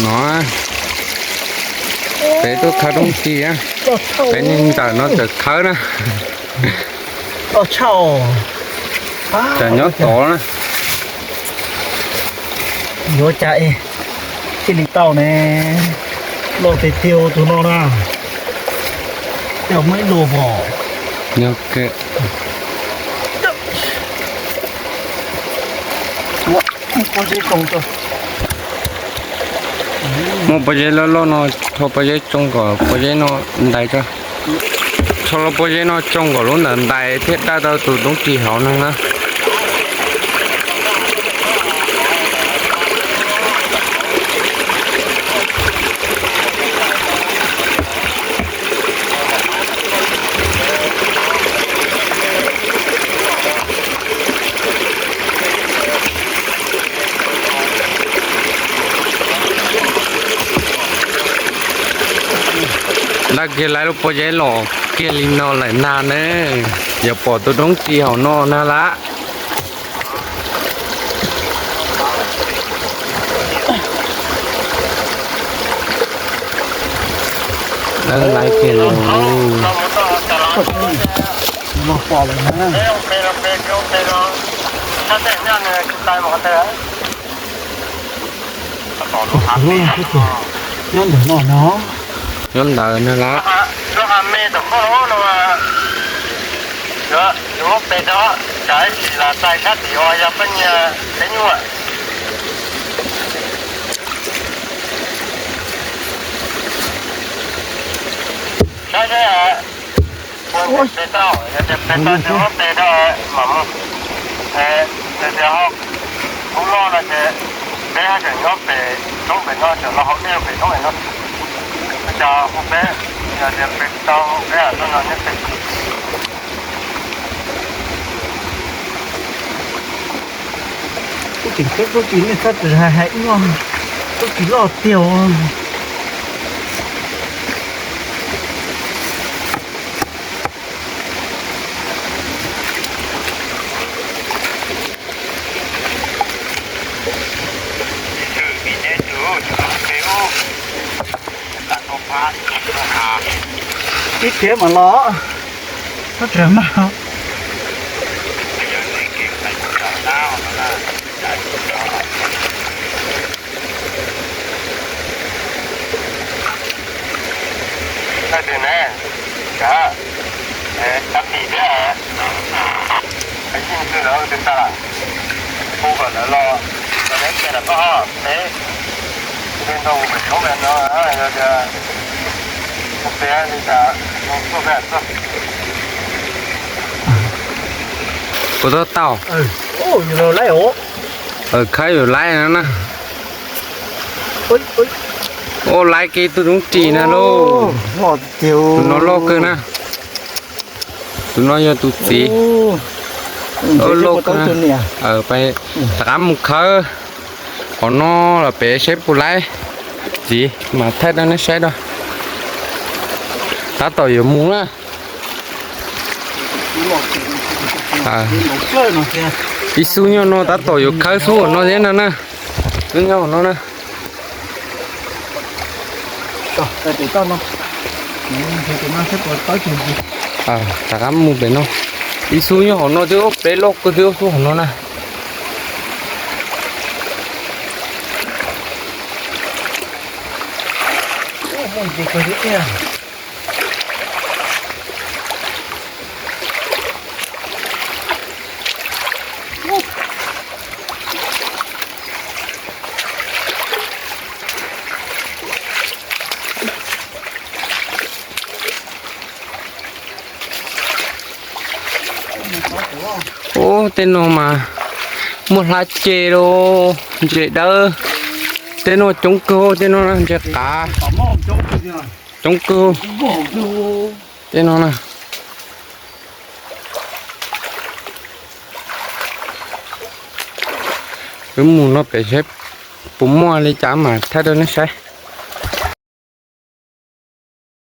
No, peb tuaj khawb roob ris, peb niag ntawm no txawm khawb na. Tseem nyob tod na. Yuav cas thiaj li tau ne. Loj tiag tiag tus no na. Yog muaj ib lus pom. Yog ke. Muaj pob zeb loj loj no, rho pob zeb tsoo kom pob zeb no ntais tso. Rho lub pob zeb no tsoo kom lub ntawd ntais thiaj daj tau tus roob ris hauv no na. Ntab kiag lawv lub pob zeb los kiag li no lawm nag ne, yog pom tus roob ris hauv no nag lawm. Lawv laiv kiag los. Nyob ntawm no no. Nyob ntawd no lawm. Kuv tseem khawb tub ris nej txhob hais hais ib nyuag tub ris loj tiag. Ib thiab mas los, txhob tsav mas. Puas tau tau? Khawb yuav laib no na. Ua laib kiag tus roob ris na lauj. Tus no loj kawg na. Tus no yog tus txiv. Loj kawg na. Rov qab mus khawb qhov no los pem saib puas laib. Txiv mas thaij rau nej saib rau. Tab tom yuav mus na. Ib xub nyob no tab tom yuav khawb xub no thiab no na. Xub nyob no na. Rov qab mus pem no. Ib xub nyob hauv no twb ua peb loj kawg twb ua xub hauv no na. Ub, tej no mas muaj hlab ce los ntses dawb. Tej no coob kawg, tej no ntses qav coob kawg. Tej no na. Wb mus no pem saib puas muaj li cas mas thaij rau nej saib.